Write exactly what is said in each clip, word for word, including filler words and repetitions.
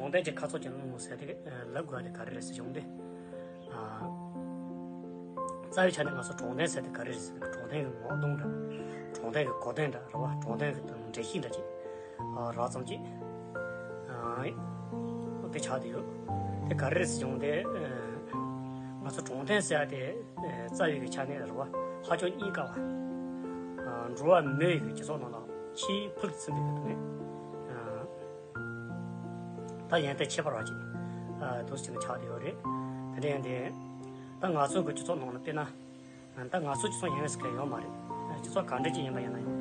གྲོང་རྡལ་གྱི་ཁ་ཚོན་གྱི་སྣང་ངོ་ཟེར་དེ་ལབ་དགོས་དེ་ག་རེ་རེད་ཟེར་བྱུང་སྟེ། རྩ་བའི་ཆ་ནས་ང་ཚོ་གྲོང་རྡལ་ཟེར་དེ་ག་རེ་རེད་ཟེར་ན། གྲོང་རྡལ་གྱི་ངོ་གདོང་འདྲ། གྲོང་རྡལ་གྱི་གོ་དོན་འདྲ་རེད་བ། གྲོང་རྡལ་གྱི་དང་འགྲེལ་བཤད་འདྲ་ཅིག་རགས་ཙམ་ཅིག་དེ་ཆགས་བསྡད་ཡོད། དེ་ག་རེ་རེད་ཟེར་བྱུང་སྟེ། ང་ཚོ་གྲོང་རྡལ་ཟེར་ཡ་དེ་རྩ་བའི་གི་ཆ་ནས་རེད་བ། ཧ་ཅང་རྙེད་དཀའ་བ། འགྲོ་བ་མིའི་གི་སྤྱི་ཚོགས་ནང་ལ་ཆེས་ཕུགས་ཚུད་པའི་གི་དོན་ནས། ད་ཡོན་ཏན་ཁྱད་པར་བ་ཅིག་དུས་ཆེན་ཆགས་བསྡད་ཡོད་རེད། དེ་འདྲ་ཡིན་དེ། ད་ང་ཚོ་གི་སྤྱི་ཚོགས་ནང་ལ་དཔེར་ན། ད་ང་ཚོ་སྤྱི་ཚོགས་ཡིན་ཟེར་མཁན་ཡོད་མ་རེད། སྤྱི་ཚོགས་ག་འདྲ་ཅིག་ཡིན་པ་ཡིན་ན་ཡང་།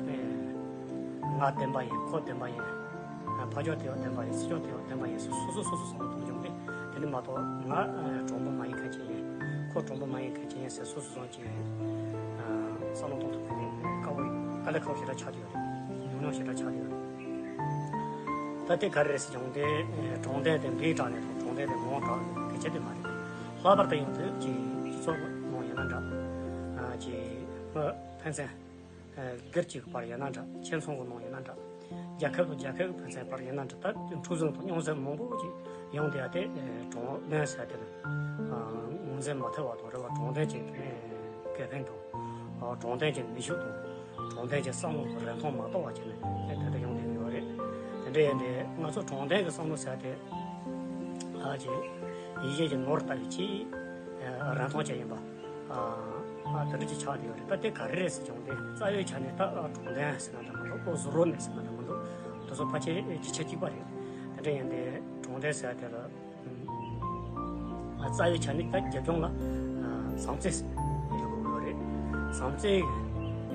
ང་བདེན་པ་ཡིན། ཁོ་བདེན་པ་ཡིན། ཕ་ཕྱོགས་དེ་ཡང་བདེན་པ་ཡིན། སྲིད་ཕྱོགས་དེ་ཡང་བདེན་པ་ཡིན་ཟེར་སོ་སོ་སོ་སོ་བསམ་བློ་གཏོང་རྒྱུ་དེ། དེ་འདྲ་མ་གཏོགས་ང་གྲོང་པ་མ་ཡིན་མཁན་ཅིག་ཡིན། ཁོ་གྲོང་པ་མ་ཡིན་མཁན་ཅིག་ཡིན་ཟེར་སོ་སོ་བསམ་ཅིག་ཡིན། བསམ་བློ་གཏོང་ཐུབ་མཁན་དཀའ་བོ་ཡིན། དཀའ་ལས་ཁག་པོ་ཞེ་དྲག་ཆགས་བསྡད་ཡོད་རེད། ཉུང་ཉུང་ཞེ་དྲག་ཆགས་བསྡད་ཡོད་རེད། ད་དེ་ག་རེ་རེད་ཟེར་བྱུང་སྟེ། གྲོང་རྡལ་དེ་འདིའི་གྲས་ནས་དང་གྲོང་རྡལ་དེ་མོའི་གྲས་ནས་སྐད་ཆ་དེ་མ་རེད། ལྷག་པར་དུ་ཡང་དེ་ཅིག་སྤྱི་ཚོགས་ནང་ཡིན་ན་འདྲ། ཅིག་མི་ཕན་ཚུན་སྒེར་གཅིག་གི་བར་ཡིན་ན་འདྲ། ཁྱིམ་ཚང་གི་ནང་ཡིན་ན་འདྲ། རྒྱལ་ཁབ་དང་རྒྱལ་ཁབ་ཀྱི་ཕན་ཚུན་བར་ཡིན་ན་འདྲ། ད་འཁྲུག་ཟིང་དང་རྙོག་ཟིང་མང་པོ་ཅིག་ཡོང་བསྡད་ཡ་དེ་གྲོང་རྡལ་ཟེར་དེ་ལ་ངོས་འཛིན་མ་ཐུབ་པ་དང་རེད་བ། གྲོང་རྡལ་གྱི་དགེ་ཕན་དང་། གྲོང་རྡལ་གྱི་ནུས་ཤུགས་དང་། གྲོང་རྡལ་གྱི་བསམ་བློ་དང་རིན་ཐང་མ་རྟོགས་པ་བྱས་ནས་དེ་ལྟར་ཡོང་བསྡད་ཡོད་རེད། དེ་འདྲ་ཡིན་དུས་ང་ཚོ་གྲོང་རྡལ་གྱི་བསམ་བློ་ཟེར་དེ། ཨ་ཅེ། ཡིད་བཞིན་གྱི་ནོར་ལྟ་བུའི་ཆེས་རིན་ཐང་ཅན་ཡིན་པ། ཨ་དེ་འདྲ་ཅིག་ཆགས་བསྡད་ཡོད་རེད། ད་དེ་ག་རེ་རེད་ཟེར་བྱུང་སྟེ། རྩ་བའི་ཆ་ནས་ད་གྲོང་རྡལ་ཟེར་ན་འདྲ་མི་འདུག་ལྷོ་ཟུར་རོལ་ནས་ཟེར་ན་འདྲ་མི་འདུག་དེ་ཚོ་ཕལ་ཆེར་རྒྱུ་ཆ་གཅིག་པ་རེད། དེ་འདྲ་ཡིན་དུས་གྲོང་རྡལ་ཟེར་དེ་ལ། རྩ་བའི་ཆ་ནས་ད་རྒྱབ་ལྗོངས་ལ་བྱམས་བརྩེ་ཡོད་དགོས་ཡོད་རེད། བྱམས་བརྩེ་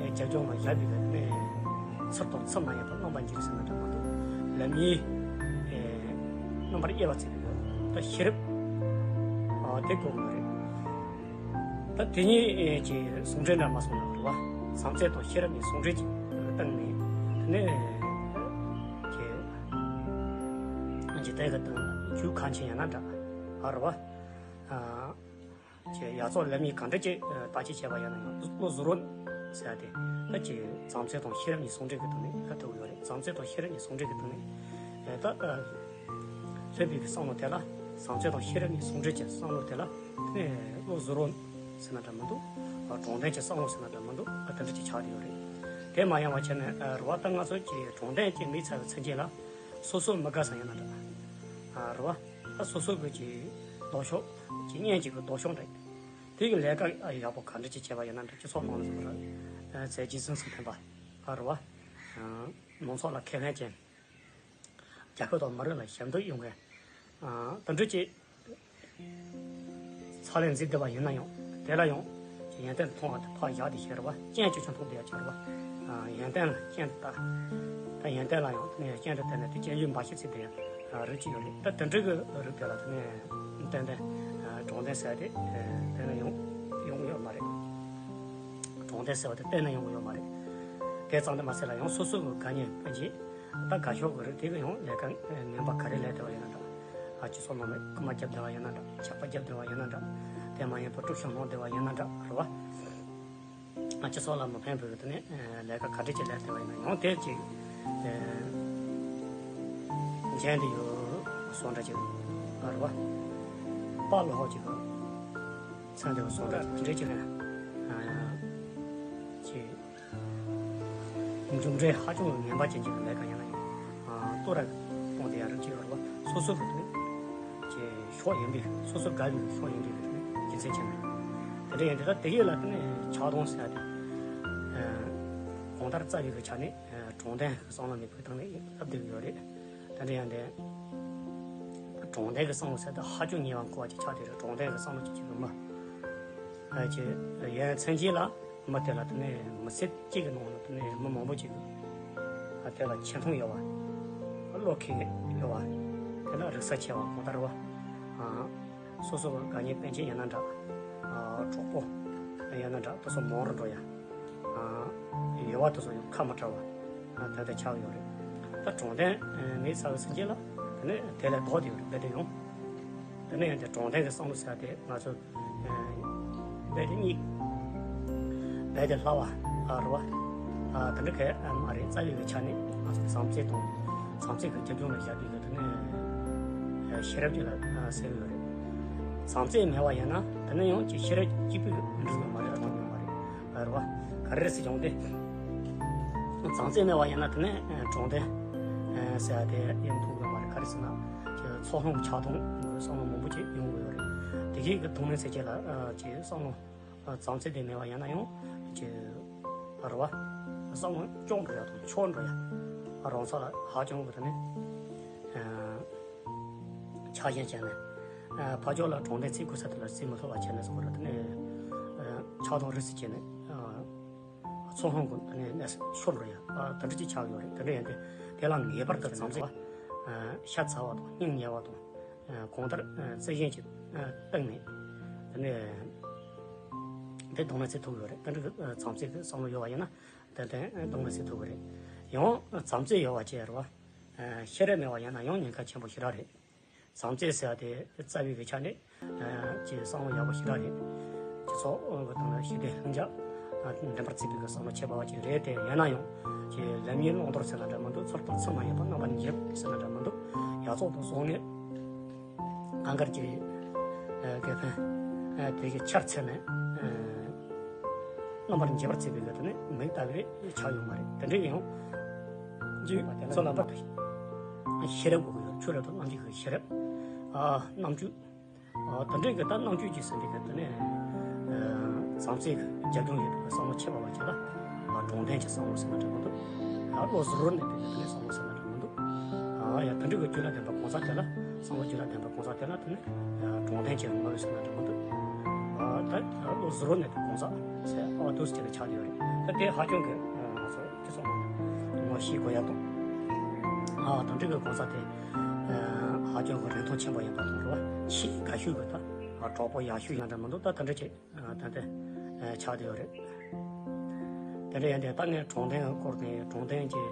རྒྱབ་ལྗོངས་ལ་བཞག་པའི་གནས་ཚུལ་དང་ཚུལ་མ་ཡིན་པ་རྣམ་པར་འགྱུར་ཟེར་ན་འདྲ་མི་འདུག་ལམ་ཡིག་རྣམ་པར་དབྱེ་བ་བྱེད་པའི་ད་ཤེས་རབ་དེ་དགོས་ཡོད་རེད། ད་དེ་གཉིས་ཀྱི་ཟུང་འབྲེལ་འདྲ་མ་སོང་ན་རེད་བ། བྱམས་བརྩེ་དང་ཤེས་རབ་གཉིས་ཟུང་འབྲེལ་གྱི་སྟེང་ནས་དེ་ནས་ཀྱི། འཇིག་རྟེན་གྱི་སྟེང་ལ་རྒྱུ་གང་ཆེ་ཡིན་ན་འདྲ། ཨ་རེད་བ། ཨ་ཅེ། ཡར་ཕྱོགས་ལམ་ཡིག་གང་འདྲ་ཅིག་བརྟག་དཔྱད་བྱས་པ་ཡིན་ན་ཡང་། ལྷོ་ཟུར་རོལ་ཟེར་ཡ་དེ་ད་ཅེ། བྱམས་བརྩེ་དང་ཤེས་རབ་གཉིས་ཟུང་འབྲེལ་གྱི་སྟེང་ནས་ད་ཐུག་ཡོད་རེད། བྱམས་བརྩེ་དང་ཤེས་རབ་གཉིས་ཟུང་འབྲེལ་གྱི་སྟེང་ནས་ད་ལྷོད་པའི་གི་བསམ་བློ་དེ་ལ། བྱམས་བརྩེ་དང་ཤེས་རབ་གཉིས་ཟུང་འབྲེལ་གྱི་བསམ་བློ་དེ་ལ་ལྷོ་ཟུར་རོལ་ཟེར་ན་འདྲ་མི་འདུག་གྲོང་རྡལ་གྱི་བསམ་བློ་ཟེར་ན་འདྲ་མི་འདུག་ཨ་དེ་འདྲ་ཅིག་ཆགས་བསྡད་ཡོད་རེད། དེ་མ་ཡིན་པ་བྱས་ནས་རེད་བ། ད་ང་ཚོ་ཀྱི་གྲོང་རྡལ་གྱི་མི་ཚང་གི་མཚན་ཆེད་ལ་སོ་སོ་མི་དགའ་ས་ཡིན་ན་འདྲ། ཨ་རེད་བ། ད་སོ་སོ་གི་ཀྱི་ལྡོག་ཕྱོགས་ཀྱི་གཉེན་གཅིག་གི་ལྡོག་ཕྱོགས་འདྲ། དེ་གི་ལས་ཀ་ཡག་པོ་ག་འདྲ་ཅིག་བྱས་པ་ཡིན་ན་འདྲ། སྤྱི་ཚོགས་ནང་ལ་ཟེར་བ་རེད། མཛད་རྗེས་གཟེངས་སུ་ཐོན་པ། ཨ་རེད་བ། མང་ཚོགས་ལ་ཁེ་ཕན་ཅན། རྒྱལ་ཁབ་དང་མི་རིགས་ལ་ཞབས་འདེགས་ཡོང་མཁན། ཨ་དེ་འདྲ་ཅིག་ཕྱག་ལས་མཛད་བསྡད་པ་ཡིན་ན་ཡང་། དེ་ལ་ཡང་ཡོན་ཏན་མཐོང་བ་དེ་ཕར་བཞག་སྟེ་བཤད་རེད་བ། རྐྱེན་ཆེ་ཆུང་མཐོང་བསྡད་ཡ་ཆགས་རེད་བ། ཨ་ཡོན་ཏན་ལ་རྐྱེན་དུ་ལྟ། ད་ཡོན་ཏན་ལ་ཡང་དེ་ནས་རྐྱེན་དུ་བལྟས་ནས་དེ་རྐྱེན་ཡོན་འབའ་ཞིག་བརྩིས་བསྡད་ཡ་རིགས་ཅིག་ཡོད་རེད། ད་དེ་འདྲ་གི་རིགས་དེ་ལ་དེ་ནས་ཏན་ཏན་གྲོང་རྡལ་ཟེར་ཡ་དེ་དེ་ནས་ཡོང་ཡོང་གི་ཡོད་མ་རེད། གྲོང་རྡལ་ཟེར་བ་དེ་གཏན་ནས་ཡོང་གི་ཡོད་མ་རེད། དེ་ཙམ་དུ་མ་ཟད་ལ་ཡང་སོ་སོ་གི་དགའ་ཉེ་སྤུན་མཆེད། ད་དགའ་ཕྱོགས་ཀྱི་རིགས་དེ་གི་ཡང་ལས་ཀ་ངན་པ་ག་རེ་ལས་བསྡད་པ་ཡིན་ན་འདྲ། ཨ་སྤྱི་ཚོགས་ནང་ལ་རྐུ་མ་བརྒྱབ་བསྡད་པ་ཡིན་ན་འདྲ། ཇག་པ་བརྒྱབ་བསྡད་པ་ཡིན་ན་འདྲ། དེ་མ་ཡིན་པར་དཀྲུག་ཤིང་སློང་བསྡད་པ་ཡིན་ན་འདྲ་རེད་བ། ཨ་སྤྱི་ཚོགས་ལ་མི་ཕན་པའི་དེ་ནས་ལས་ཀ་ག་འདྲ་ཅིག་ལས་བསྡད་པ་ཡིན་ན་ཡང་དེ་ཅིག་མཇལ་འདི་ཡོད་སོང་འདྲ་ཅིག་རེད་བ། དཔའ་ལོ་ཧོ་ཅིག་མཚན་འདི་ཡོད་སོང་འདྲ་ཅིག་དེ་འདྲ་ཅིག་ལས་ཅིག་མཇུག་འབྲས་ཧ་ཅང་ངན་པ་ཅན་གྱི་ལས་ཀ་ཡིན་ན་ཡང་། ཨ་ལྟོ་ར་གཏོང་བསྡད་ཡ་རིགས་ཅིག་ཡོད་རེད་བ། སོ་སོ་གི་དེ་ནས་ཀྱི་ཕྱོགས་ཡིན་པའི། སོ་སོ་དགའ་བའི་ཕྱོགས་ཡིན་པའི་དེ་ནས་རྒྱུ་མཚན་བྱས་ནས། དེ་འདྲ་ཡིན་དུས་ད་དེ་ཡོད་ལ་དེ་ནས་ཆགས་སྡང་ཟེར་ཡ་དེ། ཨ་གང་ལྟར་རྩ་བའི་གི་ཆ་ནས་ཨ་གྲོང་རྡལ་གི་བསམ་བློ་མེད་པའི་སྟེང་ནས་ལབ་བསྡད་ཀྱི་ཡོད་རེད། དེ་འདྲ་ཡིན་དུས་གྲོང་རྡལ་གི་བསམ་བློ་ཟེར་དེ་ཧ་ཅང་ཉེ་བ་འཁོར་བ་ཅིག་ཆགས་བསྡད་རེད། གྲོང་རྡལ་གི་བསམ་བློ་ཅིག་བྱེད་པའི་མི། ཨ་ཅེ། ཡ་མཚན་གཅིག་ལ་མི་དེ་ལ་དེ་ནས་མི་ཚེ་གཅིག་གི་ནང་ལ་དེ་ནས་མི་མང་པོ་ཅིག་ཨ་དེ་ལ་ཆེ་མཐོང་ཡོད་པ། བློ་ཁེངས་ཡོད་པ། དེ་ལ་རིག་གསར་ཆེ་བ་གང་ལྟར་བ། ཨ་སོ་སོ་གི་དགའ་ཉེ་སྤུན་མཆེད་ཡིན་ན་འདྲ། ཨ་གྲོགས་པོ་ཡིན་ན་འདྲ། དེ་ཚོ་མང་རུ་འགྲོ་ཡ། ཨ་ཡོད་པ་དེ་ཚོ་ཡང་ཁ་མི་བྲལ་བ། ཨ་དེ་འདྲ་ཆགས་ཡོད་རེད། ད་གྲོང་རྡལ་མི་ཚ་བའི་སེམས་ཅན་ལ་དེ་ནས་དེ་ལས་ལྡོག་སྟེ་ཡོད་རེད། དཔེ་དེ་ཡང་། དེ་ནས་ཡང་དེ་གྲོང་རྡལ་གྱི་བསམ་བློ་ཟེར་དེ་ང་ཚོ་རྦད་དེ་རྙེད། རྦད་དེ་སླ་བ་ཨ་རེད་བ། ཨ་དེ་འདྲ་གས་མ་རེད། རྩ་བའི་གི་ཆ་ནས་ང་ཚོ་བྱམས་བརྩེ་དང་། བྱམས་བརྩེ་གི་རྒྱབ་ལྗོངས་ལ་བཞག་པའི་གི་དེ་ནས་ ཤེས་རབ་ཅིག་ལ་ཟེར་གི་ཡོད་རེད། བྱམས་བརྩེ་མེད་པ་ཡིན་ན་དེ་ནས་ཡང་ཅིག་ཤེས་རབ་གཅིག་པུས་འགྲུབ་ཡོད་མ་རེད། རང་ཡོད་མ་རེད། རེད་བ། ག་རེ་རེད་ཟེར་བྱུང་སྟེ། བྱམས་བརྩེ་མེད་པ་ཡིན་ན་དེ་ནས་དྲང་བདེན་ཟེར་ཡ་དེ་ཡོང་ཐུབ་ཡོད་མ་རེད། ག་རེ་ཟེར་ན་ཅིག་ཚོགས་ལྷུང་ཆགས་སྡང་གི་བསམ་བློ་མང་པོ་ཅིག་ཡོང་གི་ཡོད་རེད། དེ་གས་ཀྱི་སྡུག་བསྔལ་སེལ་ཆེད་ལ་ཅིག་བསམ་བློ། བྱམས་བརྩེ་དེ་མེད་པ་ཡིན་ན་ཡང་ཅིག་རེད་བ། བསམ་བློ་སྐྱོ་འགྲོ་ཡ་དང་ཆགས་འགྲོ་ཡ། རང་ས་ལ་ཧ་ཅང་གི་དེ་ནས་ཆགས་ཞེན་བྱས་ནས། ཕར་ཕྱོགས་ལ་དྲང་བདེན་བརྩི་དགོས་ས་དེ་ལ་བརྩི་མི་ཐུབ་པ་བྱས་ནས་སོང་ར། དེ་ནས་ཆགས་སྡང་རེ་ཞིག་བྱས་ནས་ཚོར་སྣང་གི་དེ་ནས་གནས་ཤོར་འགྲོ་ཡ། དེ་འདྲ་ཅིག་ཆགས་ཡོད་རེད། དེ་འདྲ་ཡིན་དུས་དེ་ལ་ངེས་པར་དུ་བྱམས་བརྩེ་བ། ཤ་ཚ་བ་དང་སྙིང་ཉེ་བ་དང་། གང་ལྟར་བརྩེ་ཞེན་གྱི་སྟེང་ནས་དེ་ནས་དེ་སྡུག་བསྔལ་སེལ་ཐུབ་ཀྱི་ཡོད་རེད། དེ་འདྲ་གི་བྱམས་བརྩེ་གི་བསམ་བློ་ཡོད་པ་ཡིན་ན་དེ་དེ་སྡུག་བསྔལ་སེལ་ཐུབ་ཀྱི་རེད། ཡང་བྱམས་བརྩེ་ཡོད་པ་བྱས་རེད་བ། ཤེས་རབ་མེད་པ་ཡིན་ན་ཡང་ཉེན་ཁ་ཆེན་པོ་ཞེ་དྲག་རེད། བྱམས་བརྩེ་ཟེར་བ་དེ་རྩ་བའི་གི་ཆ་ནས་ཀྱི་བསམ་བློ་ཡག་པོ་ཞེ་དྲག་རེད། སྤྱི་ཚོགས་ཀྱི་སྟེང་ལ་ཞི་བདེ་ལྷིང་འཇགས་འགྲིམ་པར་བྱེད་པའི་གི་བསམ་བློ་ཁྱད་པར་བ་ཅིག་རེད། དེ་ཡིན་ན་ཡང་ཀྱི་ལམ་ཡིན་བླང་དོར་ཟེར་ན་འདྲ་མི་འདུག་ཚུལ་དང་ཚུལ་མ་ཡིན་པ་རྣམ་པར་འབྱེད་ཟེར་ན་འདྲ་མི་འདུག་ཡག་བཙོག་དང་བཟང་ངན་གང་གར་གྱི་དགེ་ཕན་དེ་གི་ཆར་ཚད་ནས། རྣམ་པར་འབྱེད་པར་བྱེད་པའི་གི་དེ་ནི་མིག་ལྟ་བུ་ཆགས་ཡོད་མ་རེད། དེ་འདྲའི་ཡང་། ཅིག་ཚོ་ལ་བར་དུ་ཤེས་རབ་དགོས་ཀྱི་ཡོད། ཆོས་རབ་དང་རྣམ་འབྱེད་ཀྱི་ཤེས་རབ། རྣམ་དཔྱོད། དེ་འདྲའི་གི་ད་རྣམ་དཔྱོད་ཀྱི་ཟིན་པའི་གི་དེ་ནི་བྱམས་བརྩེ་གི་རྒྱབ་ལྗོངས་ཡོད་པའི་བསམ་བློ་ཁྱད་པར་བ་ཅིག་ལ་དྲང་བདེན་གྱི་བསམ་བློ་ཟེར་ན་འདྲ་མི་འདུག་བློ་གཟུ་བོར་གནས་པའི་གི་དེ་ནི་བསམ་བློ་ཟེར་ན་འདྲ་མི་འདུག་ཡ་དེ་འདྲའི་གི་རྒྱུད་ལ་ལྡན་པ་གང་ཟག་དེ་ལ་བསམ་བློ་རྒྱུད་ལ་ལྡན་པ་གང་ཟག་དེ་ལ་དེ་ནི་དྲང་བདེན་གྱི་ངོ་བོ་ཟེར་ན་འདྲ་མི་འདུག་ད་བློ་གཟུ་བོར་གནས་པའི་གང་ཟག་ཟེར་ཨ་འདུག་ཟེར་ཆགས་ཡོད་རེད། ད་དེ་ཧ་ཅང་གི་ང་ཚོ་སྤྱི་ཚོགས་ནང་ངོ་ཤེས་དགོས་ཡ་དང་། ཨ་དེ་འདྲའི་གི་གང་ཟག་དེ་ཧ་ཅང་གི་རིན་ཐང་ཆེན་པོ་ཡིན་པ་དང་རེད་བ། ཆེས་དགའ་ཤོས་གི་ད་གྲོགས་པོ་ཡག་ཤོས་ཡིན་ན་འདྲ་མི་འདུག་ད་དེ་འདྲ་ཅིག་ད་ལྟ་ཆགས་བསྡད་ཡོད་རེད། དེ་འདྲ་ཡིན་དུས་ད་ངས་དྲང་བདེན་སྐོར་ནས་དྲང་བདེན་གྱི་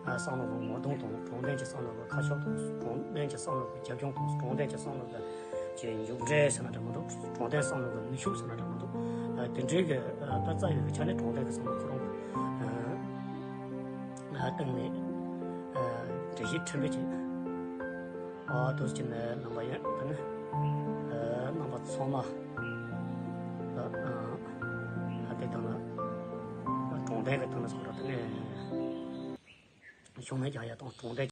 བསམ་བློ་གི་ངོ་གདོང་དང་། དྲང་བདེན་གྱི་བསམ་བློ་གི་ཁ་ཕྱོགས་དང་། དྲང་བདེན་གྱི་བསམ་བློ་གི་རྒྱབ་ལྗོངས་དང་། དྲང་བདེན་གྱི་བསམ་བློ་གི་ཅིག་མཇུག་འབྲས་ཟེར་ན་འདྲ་མི་འདུག་དྲང་བདེན་བསམ་བློ་གི་ནུས་ཤུགས་ཟེར་ན་འདྲ་མི་འདུག་དེ་འདྲའི་གི་ད་རྩ་བའི་གི་ཆ་ནས་དྲང་བདེན་གྱི་བསམ་བློ་ཁོ་རང་གི་སྟེང་ནས་འགྲེལ་བཤད་ཕྲན་བུ་ཅིག་ཨ་དུས་ཀྱི་ནས་རྣམ་པ་ཡིན། དེ་ནས་རྣམ་པ་ཚང་མ་ལ་ཨ་དེ་དང་ལ་དྲང་བདེན་གྱི་དོན་ལ་སོགས་པ་དེ་ནས་ཤུགས་སྣོན་རྒྱག་ཡ་དང་། དྲང་བདེན།